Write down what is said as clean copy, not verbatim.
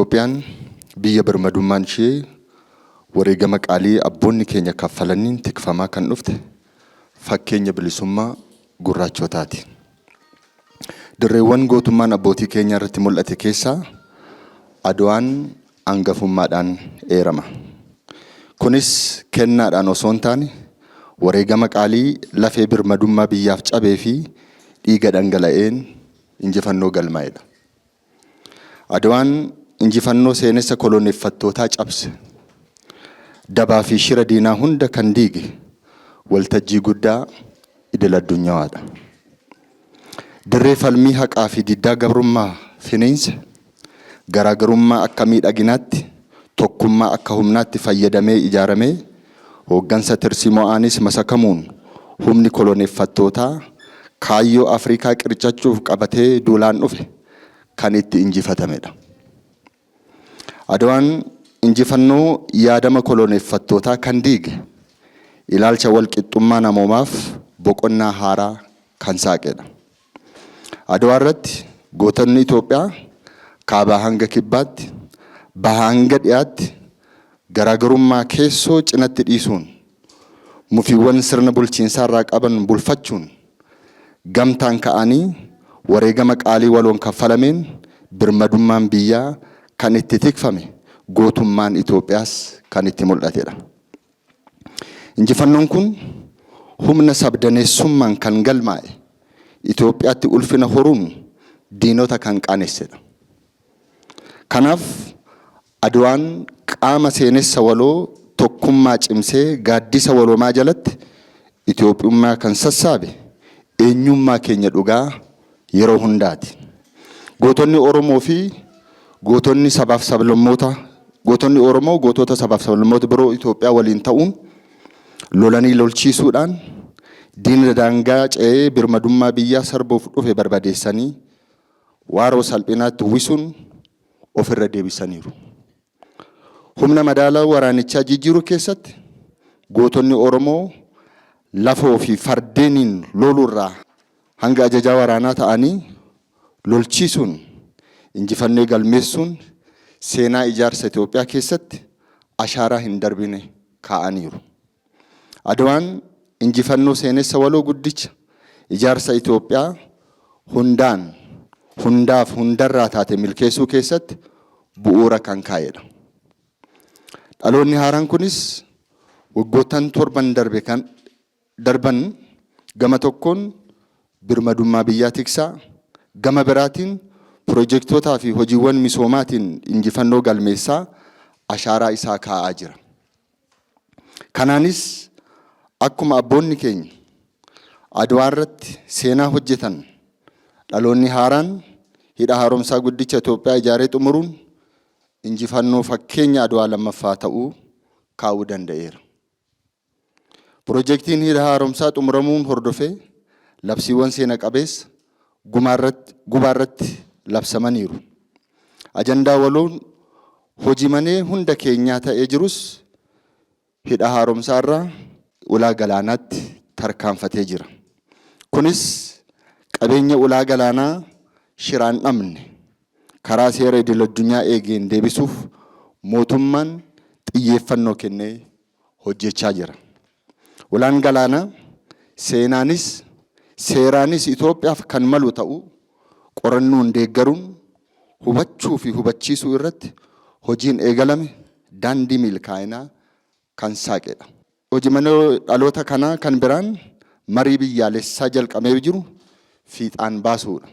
Itoophiyaan biyya birmadummaan ishee wareegama qaalii abboonni keenya kaffalaniin tikfamaa kan dhufte fakkeenya bilisummaa gurraachotaati. Dirreewwan gootummaan abbootii keenyaa irratti mul'ate keessaa Adwaan angafummaadhaan eerama. Kunis kennaadhaan osoo hin taane wareegama qaalii lafee birmadummaa biyyaaf cabee fi dhiiga dhangala'een injifannoo galmaa'edha. Adwaan injifannoo seenessa koloneeffattootaa cabse, dabaa fi shira diinaa hunda kan diige waltajjii guddaa idil addunyawaadha. Dirree falmii haqaa fi diddaa gabrummaa finiinse, garaagarummaa akka miidhaginaatti, tokkummaa akka humnaatti fayyadamee ijaaramee, hooggansa tirsiimo'aanis masakamuun humni koloneeffattootaa kaayyoo Afrikaa qircachuuf qabatee duulaan dhufe kan itti injifatamedha. Adwaan injifannoo yaadama koloneeffattootaa kan diige, ilaalcha walqixxummaa namoomaaf boqonnaa haaraa kan saaqedha. Adwaa irratti gootonni Itoophiyaa kaabaa hanga kibbaatti, bahaa hanga dhiyaatti garaagarummaa keessoo cinatti dhiisuun mufiiwwan sirna bulchiinsaarraa qaban bulfachuun gamtaan ka'anii wareegama qaalii waloon kaffalameen birmadummaan biyyaa kan itti tikfame gootummaan Itoophiyaas kan itti mul'atedha. Injifannoon kun humna sabdaneessummaan kan galmaa'e Itoophiyaatti ulfina horuun diinota kan qaanessedha. Kanaaf Adwaan qaama seenessa waloo tokkummaa cimsee gaaddisa waloomaa jalatti Itoophiyummaa kan sassaabe eenyummaa keenya dhugaa yeroo hundaati. Gootonni Oromoo fi gootonni sabaaf sablammoota gootonni Oromoo gootota sabaaf sablammoota biroo Itoophiyaa waliin ta'uun lolanii lolchiisuudhaan diina daangaa ce'ee birmadummaa biyyaa sarbuuf dhufe barbadeessanii waaroo salphinaatti uwwisuun ofirra deebisaniiru. Humna madaalaa waraanichaa jijjiiruu keessatti gootonni Oromoo lafoo fi fardeeniin loluurraa hanga ajajaa waraanaa ta'anii lolchiisuun injifannee galmeessuun seenaa ijaarsa Itoophiyaa keessatti ashaaraa hin darbine kaa'aniiru. Adwaan injifannoo seenessa waloo guddicha ijaarsa Itoophiyaa hundaan, hundaaf hundarraa taate milkeessuu keessatti bu'uura kan kaa'edha. Dhaloonni haaraan kunis waggoottan torban darbe kan darban gama tokkoon birmadummaa biyyaa tiksaa, gama biraatiin pirojektootaa fi hojiiwwan misoomaatiin injifannoo galmeessaa ashaaraa isaa kaa'aa jira. Kanaanis akkuma abboonni keenya Adwaa irratti seenaa hojjetan dhaloonni haaraan hidha haaromsaa guddicha Itoophiyaa ijaaree xumuruun injifannoo fakkeenya Adwaa lammaffaa ta'uu kaa'uu danda'eera. Pirojektiin hidha haaromsaa xumuramuun hordofee labsiiwwan seena qabeessa gubaarratti labsamaniiru. Ajandaa waloon hojii manee hunda keenyaa ta'ee jirus hidha haaromsaarraa ulaa galaanaatti tarkaanfatee jira. Kunis qabeenya ulaa galaanaa shiraan dhabne karaa seera idil-addunyaa eegeen deebisuuf mootummaan xiyyeeffannoo kennee hojjechaa jira. Ulaan galaanaa seenaanis seeraanis Itoophiyaaf kan malu ta'uu qorannoon deeggaruun hubachuu fi hubachiisuu irratti hojiin eegalame daandii milkaa'inaa kan saaqedha. Hojii manee dhaloota kanaa kan biraan marii biyyaalessaa jalqabamee jiru fiixaan baasuudha.